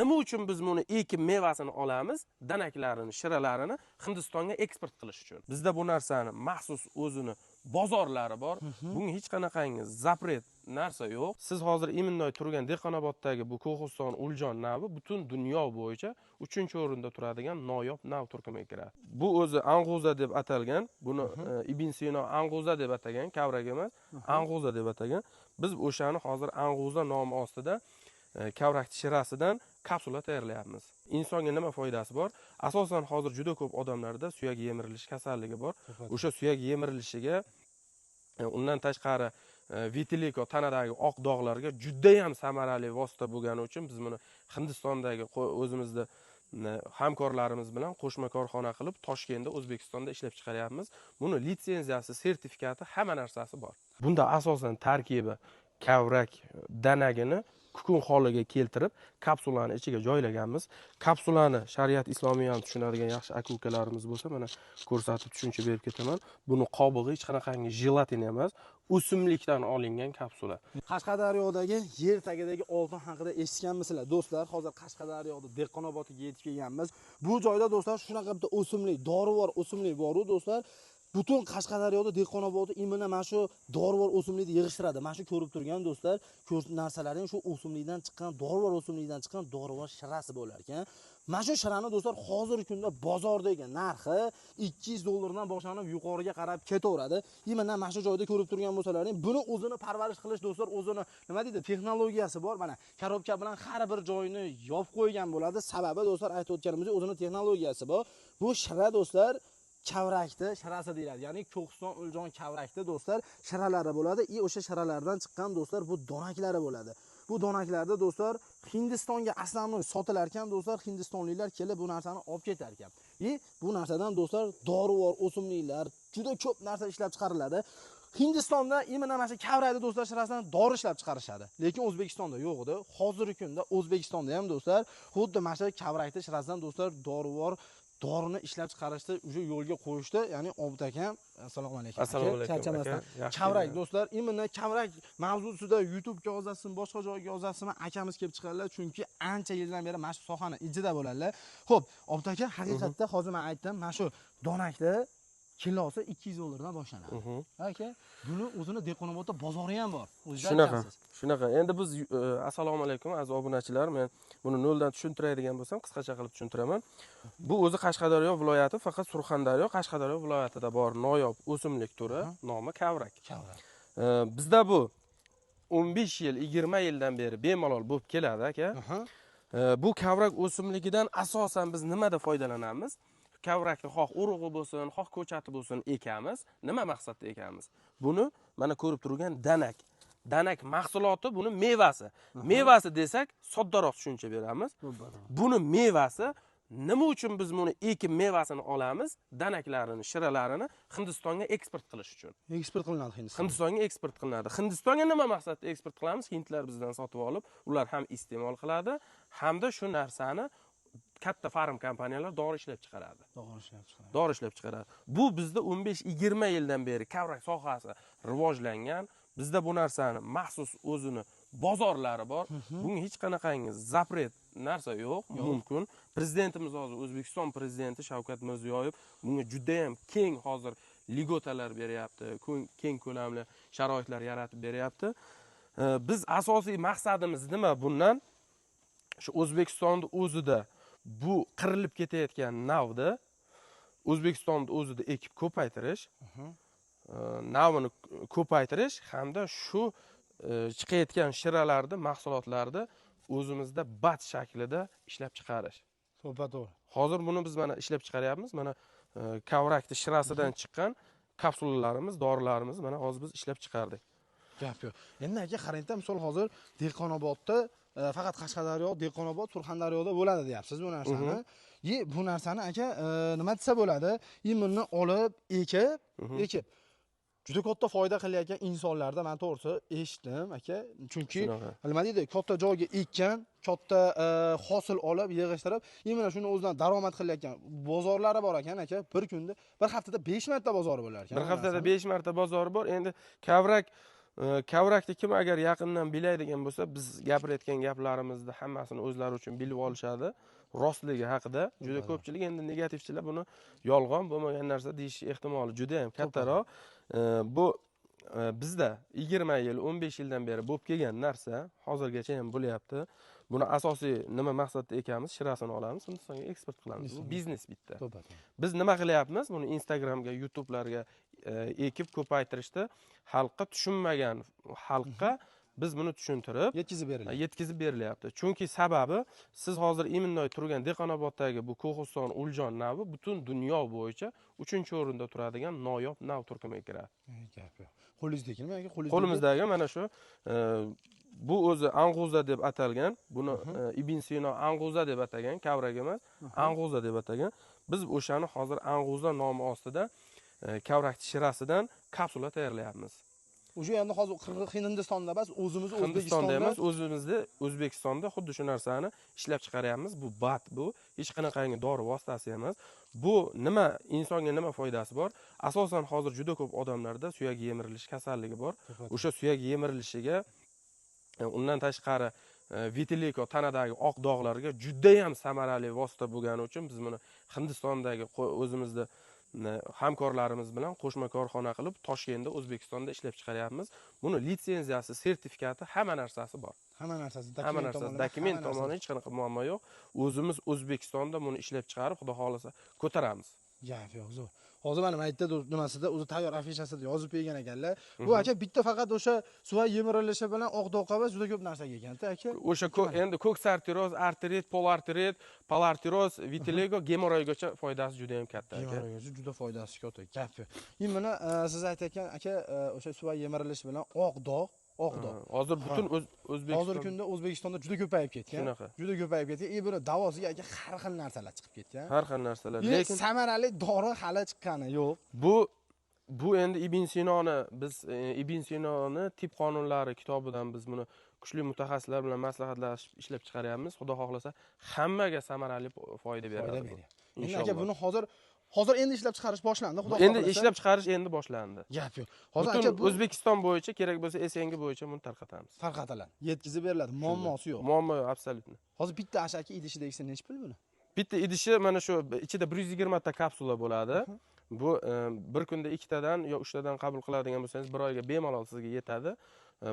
Nima uchun biz buni ekib mevasini olamiz, danaklarini, shiralarini Hindistonga eksport qilish uchun. Bizda bu narsani maxsus o'zini bozorlari bor. Bunga hech qanaqangi запрет narsa yo'q. Siz hozir именно turgan Dehqonoboddagi bu Ko'histon Uljon navi butun dunyo bo'yicha 3-o'rinda turadigan noyob nav turkumiga kiradi. Bu o'zi ang'uza deb atalgan, buni Ibn Sino ang'uza deb atagan, kavrak emas, ang'uza deb atagan. Biz o'shani hozir ang'uza nomi ostida kavrak shirasidan kapsula tayyorlayapmiz. Insonga nima foydasi bor? Asosan hozir juda ko'p odamlarda suyak yemirilish kasalligi bor. O'sha suyak yemirilishiga, undan tashqari vitiligo, tanadagi oq dog'larga juda ham samarali vosita bo'lgani uchun biz buni Hindistondagi o'zimizni hamkorlarimiz bilan qo'shma korxona qilib Toshkentda, O'zbekistonda ishlab chiqaryapmiz. Buni litsenziyasi, sertifikati, hamma narsasi bor. Bunda asosan tarkibi kavrak danagini kukun holiga keltirib kapsulani ichiga joylaganmiz. Kapsulani shariat islomiyani tushunadigan yaxshi aka ukalarimiz bo'lsa, mana ko'rsatib tushuncha berib ketaman. Buni qobig'i hech qanaqangi jelatin emas, o'simlikdan olingan kapsula. Qashqadaryodagi yer tagidagi oltin haqida eshitganmisizlar do'stlar? Hozir Qashqadaryoda Dehqonobodga yetib kelganmiz. Bu joyda do'stlar shunaqa bitta o'simlik, dorivor o'simlik bor-u do'stlar. Butun Qashqadaryoda Dehqonobodda imенно mana shu dorivor o'simlikni yig'ishtiradi. Mana shu ko'rib turgan do'stlar, narsalaring shu o'simlikdan chiqqan, dorivor o'simlikdan chiqqan dorivor shirasi bo'lar ekan. Mana shu shirani do'stlar hozirgi kunda bozordagi narxi 200 dollardan boshlanib yuqoriga qarab ketaveradi. Imенно mana shu joyda ko'rib turgan bo'lsalaring, buni o'zini parvarish qilish do'stlar o'zini nima deydi, texnologiyasi bor. Mana korobka bilan har bir joyini yopib qo'ygan bo'ladi. Sababi do'stlar aytib o'tganimizdek o'zini texnologiyasi bor. Bu shira do'stlar kavrakni shirasi deyiladi. Ya'ni Ko'histon Uljon kavrakni do'stlar shiralari bo'ladi. I o'sha shiralardan chiqqan do'stlar bu donaklari bo'ladi. Bu donaklarda do'stlar Hindistonga aslamni sotilar ekan do'stlar, hindistonliklar kelib bu narsani olib ketar ekan. I bu narsadan do'stlar dorivor o'simliklar, juda ko'p narsa ishlab chiqariladi. Hindistonda imенно mana shu kavrakni do'stlar shirasidan dori ishlab chiqarishadi. Lekin O'zbekistonda yo'q edi. Hozirgi kunda O'zbekistonda ham do'stlar xuddi mana shu kavrakni shirasidan do'stlar dorivor dorini ishlab chiqarishni уже yo'lga qo'yishdi. Ya'ni Obid akam, assalomu alaykum. Assalomu alaykum. Charchamasdan. Kavrak do'stlar, imенно kavrak mavzusida YouTube'ga yozasizmi, boshqa joyga yozasizmi, akamiz kelib chiqadilar, chunki ancha yildan beri mana shu sohani ichida bo'ladilar. Xo'p, Obid aka, haqiqatda hozir men aytdim, mana shu donakni kilosi 200 dollardan boshlanadi. Aka, buni o'zini Dehqonobodda bozori ham bor. O'zingiz aytgansiz. Shunaqa. Endi biz assalomu alaykum aziz obunachilar, men buni noldan tushuntiradigan bo'lsam, qisqacha qilib tushuntiraman. Bu o'zi Qashqadaryo viloyati, faqat Surxondaryo, Qashqadaryo viloyatida bor noyob o'simlik turi, nomi kavrak. Kavrak. Bizda bu 15 yil, 20 yildan beri bemalol bo'lib keladi aka. Bu kavrak o'simligidan asosan biz nimada foydalanamiz? Kavrakni xoh urug'i bo'lsin, xoh ko'chati bo'lsin ekamiz. Nima maqsadda ekamiz? Buni mana ko'rib turgan danak. Danak mahsuloti, buni mevasi. Mevasi desak, soddaroq tushuncha beramiz. Buni mevasi nima uchun biz buni ekib mevasini olamiz, danaklarini, shiralarini Hindistonga eksport qilish uchun. Eksport qilinadi Hindistonga. Hindistonga eksport qilinadi. Hindistonga nima maqsadda eksport qilamiz? Hindlar bizdan sotib olib, ular ham iste'mol qiladi, hamda shu narsani katta farm kompaniyalar dori ishlab chiqaradi. Dori ishlab chiqaradi. Dori ishlab chiqaradi. Bu bizda 15-20 yildan beri kavrak sohasi rivojlangan. Bizda bu narsani maxsus o'zini bozorlari bor. Bunga hech qanaqangi запрет narsa yo'q, mumkin. Prezidentimiz hozir O'zbekiston prezidenti Shavkat Mirziyoyev bunga juda ham keng hozir льгота lar beryapti, keng ko'lamli sharoitlar yaratib beryapti. Biz asosiy maqsadimiz nima bundan? Shu O'zbekistonning o'zida bu qirilib ketayotgan navni O'zbekistonning o'zida ekib ko'paytirish, navini ko'paytirish hamda shu chiqayotgan shiralarni, mahsulotlarni o'zimizda БАД shaklida ishlab chiqarish. To'ppa-to'g'ri. Hozir buni biz mana ishlab chiqaryapmiz. Mana kavrakni shirasidan chiqqan kapsulalarimiz, dorilarimiz mana hozir biz ishlab chiqardik. Gap yo'q. Endi aka qarangda, misol hozir Dehqonobodda faqat Qashqadaryo, Dehqonobod, Surxondaryoda bo'ladi deyapsiz bu narsani. Bu narsani aka nima desa bo'ladi? Buni olib ekib juda katta foyda qilayotgan insonlarda men to'g'risi eshitdim aka. Chunki nima deydi, katta joyga ekkan, katta hosil olib, yig'ishtirib, imенно shuni o'zidan daromad qilayotgan bozorlari bor ekan aka. Bir kunda, bir haftada 5 marta bozori bo'lar ekan. Bir haftada 5 marta bozori bor. Endi kavrak Kavrakni kim agar yaqindan biladigan bo'lsa, biz gapirayotgan gaplarimizni hammasini o'zlari uchun bilib olishadi. Rostligi haqida juda ko'pchilik endi negativchilar buni yolg'on bo'lmagan narsa deyish ehtimoli juda ham kattaroq. Bu bizda 20 yil, 15 yildan beri bo'lib kelgan narsa, hozirgacha ham bo'lyapti. Buni asosiy nima maqsadda ekamiz? Shirasini olamiz, Hindistonga eksport qilamiz. Bu biznes bitta. Biz nima qilyapmiz? Buni Instagramga, YouTube'larga ekib ko'paytirishda xalqqa, tushunmagan xalqqa biz buni tushuntirib yetkazib berilyapti. Yetkazib berilyapti. Chunki sababi siz hozir именно turgan Dehqonoboddagi bu Ko'histon Uljon navi butun dunyo bo'yicha 3-o'rinda turadigan noyob nav turkumiga kiradi. Gap yo'q. Qo'lingizdagi nima aka? Qo'lingizdagi qo'limizdagi mana shu bu o'zi ang'uza deb atalgan. Buni Ibn Sino ang'uza deb atagan, kavrak emas, ang'uza deb atagan. Biz o'shani hozir ang'uza nomi ostida kavrak shirasidan kapsula tayyorlayapmiz. O'sha endi hozir Hindistonda emas, o'zimiz Hindistonda emas, o'zimizda O'zbekistonda xuddi shu narsani ishlab chiqaryapmiz. Bu bat, bu hech qanaqangi dori vositasi emas. Bu nima, insonga nima foydasi bor? Asosan hozir juda ko'p odamlarda suyak yemirilish kasalligi bor. O'sha suyak yemirilishiga, undan tashqari vitiligo, tanadagi oq dog'larga juda ham samarali vosita bo'lgani uchun biz buni Hindistondagi o'zimizda hamkorlarimiz bilan qo'shma korxona qilib Toshkentda, O'zbekistonda ishlab chiqaryapmiz. Buni litsenziyasi, sertifikati, hamma narsasi bor. Hamma narsasi, hamma narsasi, dokument tomoni hech qanaqa muammo yo'q. O'zimiz O'zbekistonda buni ishlab chiqarib, xudo xohlasa ko'taramiz. Gap yo'q, zo'r. Hozir mana maytda nimasida o'zi tayyor afishasida yozib qo'ygan ekanlar. Bu aka bitta faqat o'sha suv yemirilishi bilan oq doqa va juda ko'p narsaga ekanda aka. O'sha endi ko'ksartiroz, arterit, polarterit, polartiroz, vitiligo, gemoroygacha foydasi juda ham katta aka. Gemoroygacha juda foydasi katta. Gap yo'q. Endi mana siz aytayotgan aka o'sha suv yemirilishi bilan oq dog', oq dog'. Hozir butun O'zbekiston hozirgi kunda O'zbekistonda juda ko'payib ketgan. Juda ko'payib ketgan. Buni davosiga aka har xil narsalar chiqib ketgan. Har xil narsalar. Lekin samarali dori hali chiqqani yo'q. Bu endi Ibn Sinoni biz Ibn Sinoni tib qonunlari kitobidan biz buni kuchli mutaxassislar bilan maslahatlashib ishlab chiqaryapmiz. Xudo xohlasa hammaga samarali foyda beradi. Endi aka buni hozir endi ishlab chiqarish boshlandi, xudo xohlasa. Endi ishlab chiqarish endi boshlandi. Gap yo'q. Hozir aka bu O'zbekiston bo'yicha kerak bo'lsa SNG bo'yicha buni tarqatamiz. Tarqatiladi. Yetkazib beriladi. Muammosi yo'q. Muammo yo'q, absolyutно. Hozir bitta ashaki idishidagisi nechi pul buni? Bitta idishi mana shu ichida 120 ta kapsula bo'ladi. Bu bir kunda 2 tadan yo 3 tadan qabul qiladigan bo'lsangiz, bir oyga bemalol sizga yetadi.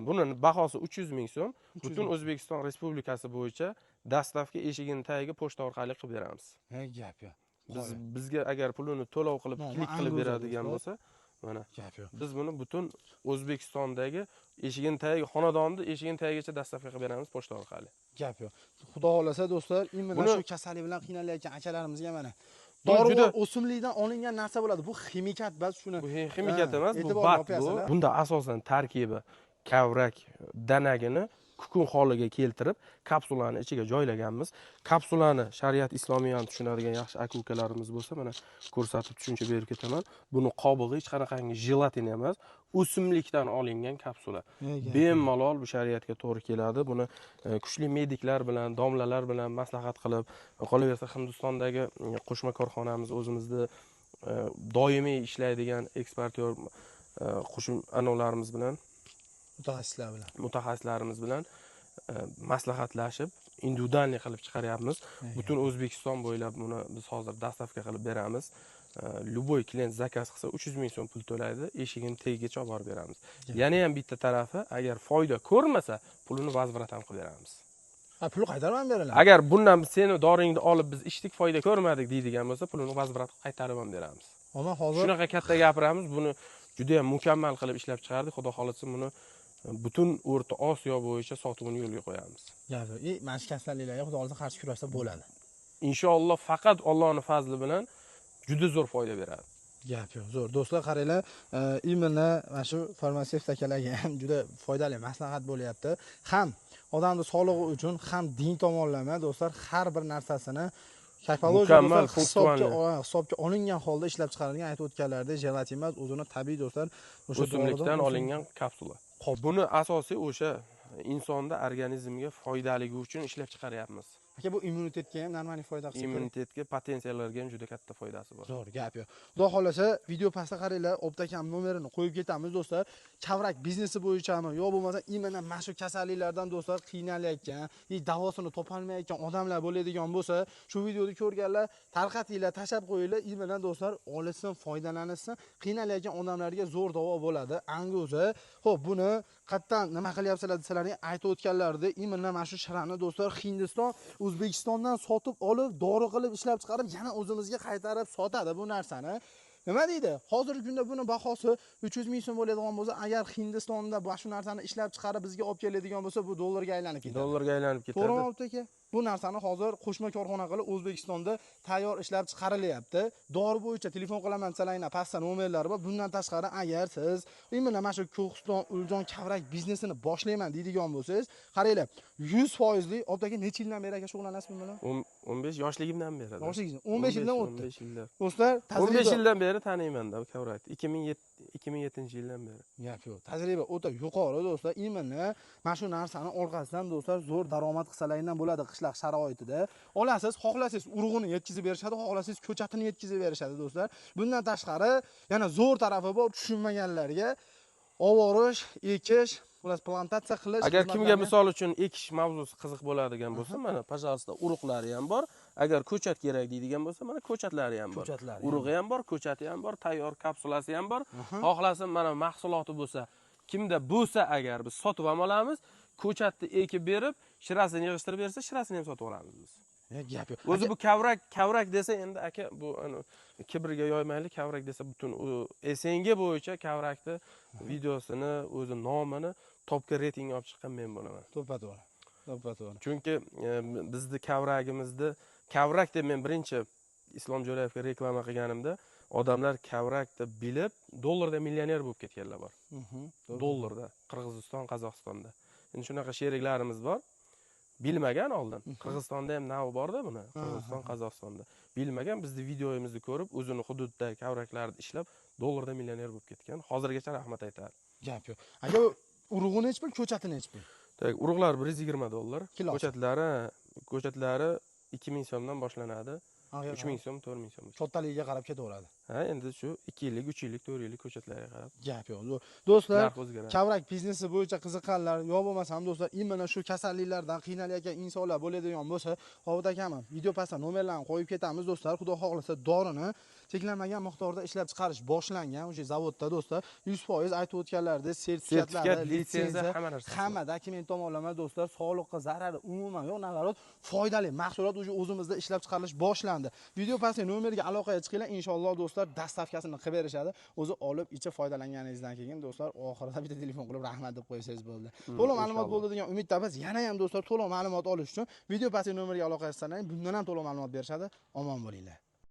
Buni bahosi 300 ming so'm. Butun O'zbekiston Respublikasi bo'yicha dastavka eshigini tagiga pochta orqali qilib beramiz. Ha, gap yo'q. Biz bizga agar pulini to'lov qilib, klik qilib beradigan bo'lsa, mana biz buni butun O'zbekistondagi eshigini tagiga, xonadonni eshigini tagigacha dastavka qilib beramiz pochta orqali. Gap yo'q. Xudo xohlasa do'stlar, imенно shu kasallik bilan qiynalayotgan akalarimizga mana dori o'simlikdan olingan narsa bo'ladi. Bu ximikat emas, shuni. Bu ximikat emas, bu bat bu. Bunda asosan tarkibi kavrak danagini kukun holiga keltirib, kapsulani ichiga joylaganmiz. Kapsulani shariat islomiyani tushunadigan yaxshi aka-ukalarimiz bo'lsa, mana ko'rsatib tushuncha berib ketaman. Buni qobig'i hech qanaqangi jelatin emas, o'simlikdan olingan kapsula. Bemalol bu shariatga to'g'ri keladi. Buni kuchli mediklar bilan, domlalar bilan maslahat qilib, qolaversa Hindistondagi qo'shma korxonamiz o'zimizda doimiy ishlaydigan eksportyor qo'shim anavlarimiz bilan, mutaxassislar bilan, mutaxassislarimiz bilan maslahatlashib, individualniy qilib chiqaryapmiz. Butun O'zbekiston bo'ylab buni biz hozir dastavka qilib beramiz. Любой klient zakaz qilsa 300 ming so'm pul to'laydi, eshigini tagigacha olib borib beramiz. Yana ham bitta tarafi, agar foyda ko'rmasa, pulini vazvrat ham qilib beramiz. Ha, puli qaytarib ham beriladi. Agar bundan seni doringni olib biz ichdik, foyda ko'rmadik deydigan bo'lsa, pulini vazvrat qilib qaytarib ham beramiz. Ammo hozir shunaqa katta gapiramiz, buni juda ham mukammal qilib ishlab chiqardik. Xudo xohlasa buni butun O'rta Osiyo bo'yicha sotuvini yo'lga qo'yamiz. Gap yo'q. Mana shu kasalliklarga xudo xohlasa qarshi kurashsa bo'ladi. Inshaalloh, faqat Allohning fazli bilan juda zo'r foyda beradi. Gap yo'q, zo'r. Do'stlar qaranglar, imенно mana shu farmatsevt akalarga ham juda foydali maslahat bo'lyapti. Ham odamning sog'lig'i uchun, ham din tomonlama do'stlar har bir narsasini hisobga olingan holda ishlab chiqarilgan, aytib o'tganlaridek jelatin emas, o'zini tabiiy do'stlar o'sha o'simlikdan olingan kapsula. Buni asosiy o'sha insonda organizmga foydaligi uchun ishlab chiqaryapmiz. Aka, bu immunitetga ham normal foyda qilsa kerak. Immunitetga, potensiyalarga ham juda katta foydasi bor. Zo'r, gap yo'q. Xudo xolasa video pastda qaranglar, Obid akam nomerini qo'yib ketamiz do'stlar. Kavrak biznesi bo'yichami, yo bo'lmasa imенно mana shu kasalliklardan do'stlar qiynalayotgan, davosini topolmayotgan odamlar bo'ladigan bo'lsa, shu videoni ko'rganlar tarqatinglar, tashab qo'yinglar, imенно do'stlar olsin, foydalansin, qiynalayotgan odamlarga zo'r davo bo'ladi. Ango'zi. Xo'p, buni qattan nima qilyapsizlar desalaring, aytib o'tganlarida imенно mana shu shirani do'stlar Hindiston O'zbekistondan sotib olib, dori qilib ishlab chiqarib, yana o'zimizga qaytarib sotadi bu narsani. Nima deydi? Hozirgi kunda buni bahosi 300 ming so'm bo'ladigan bo'lsa, agar Hindistonda bu shu narsani ishlab chiqarib bizga olib keladigan bo'lsa, bu dollarga aylanib ketadi. Dollarga aylanib ketadi. To'g'rimi, Obid aka? Bu narsani hozir qo'shma korxona qilib O'zbekistonda tayyor ishlab chiqarilyapti. Dori bo'yicha telefon qilaman desalaringlar, pastda nomerlari bor. Bundan tashqari agar siz imенно mana shu Ko'histon Uljon kavrak biznesini boshlayman deydigan bo'lsangiz, qaranglar, 100%lik Obid aka necha yildan beri aka shug'ullanasiz bu bilan? 15 yoshligimdan beri. Yoshligingizdan 15 yildan o'tdi. 15 yildan. Do'stlar, tajriba 15 yildan beri taniyman-da bu kavrakni. 2007-yildan beri. Gap yo'q. Tajriba o'ta yuqori do'stlar. Imенно mana shu narsani orqasidan do'stlar zo'r daromad qilsalaringdan bo'ladi qishloq sharoitida. Olasiz, xohlasangiz urug'ini yetkazib berishadi, xohlasangiz ko'chatini yetkazib berishadi do'stlar. Bundan tashqari yana zo'r tarafi bor, tushunmaganlarga ovorish, ekish, xullas plantatsiya qilish. Agar kimga misol uchun ekish mavzusi qiziq bo'ladigan bo'lsa, mana пожалуйста urug'lari ham bor. Agar ko'chat kerak deydigan bo'lsa, mana ko'chatlari ham bor. Urug'i ham bor, ko'chati ham bor, tayyor kapsulasi ham bor. Xohlasin mana mahsuloti bo'lsa, kimda bo'lsa agar biz sotib ham olamiz, ko'chatni ekib berib, shirasini yig'ishtirib bersa, shirasini ham sotib olamiz biz. Gap yo'q. O'zi bu kavrak, kavrak desa endi aka bu kibrga yoymaylik, kavrak desa butun SNG bo'yicha kavrakni videosini, o'zi nomini topga reytingga olib chiqqan men bo'laman. To'ppa-to'g'ri. To'ppa-to'g'ri. Chunki bizni kavragimizni kavrak deb men birinchi Islom Jo'rayevga reklama qilganimda odamlar kavrak deb bilib dollarda millioner bo'lib ketganlar bor. Dollarda, Qirg'iziston, Qozog'istonda. Endi shunaqa sheriklarimiz bor. Bilmagan oldin. Qirg'izistonda ham nav borda buni. Qirg'iziston, Qozog'istonda. Bilmagan bizni videomizni ko'rib, o'zini hududda kavraklarni ishlab dollarda millioner bo'lib ketgan. Hozirgacha rahmat aytadi. Gap yo'q. Aka, urug'i nechi pul, ko'chati nechi pul? Tak, urug'lar $120, ko'chatlari 2000 so'mdan boshlanadi. 3000 so'm, 4000 so'm. Kattaligiga qarab ketaveradi. Ha, endi shu 2 yillik, 3 yillik, 4 yillik ko'chatlarga qarab. Gap yo'q. Do'stlar, kavrak biznesi bo'yicha qiziqqanlar, yo bo'lmasam do'stlar, imенно shu kasalliklardan qiynalayotgan insonlar bo'ladigan bo'lsa, Obid akam video pastda nomerlarini qo'yib ketamiz do'stlar. Xudo xohlasa dorini cheklanmagan miqdorda ishlab chiqarish boshlangan o'sha zavodda do'stlar. 100% aytib o'tganlaridek sertifikatlari, litsenziya, hamma narsa, hamma dokument tomonlama do'stlar, sog'liqqa zarari umuman yo'q, nabarot foydali mahsulot o'sha o'zimizda ishlab chiqarilish boshlandi. Video pastda nomerga aloqaga chiqinglar, inshaalloh do'stlar dastavkasini qilib berishadi. O'zi olib ichib foydalanganingizdan keyin do'stlar oxirida bitta telefon qilib rahmat deb qo'ysangiz bo'ldi. To'liq ma'lumot bo'ldi degan umiddamiz. Yana ham do'stlar to'liq ma'lumot olish uchun video pastda nomerga aloqaga chiqsanglar, bundan ham to'liq ma'lumot berishadi. Omon bo'linglar.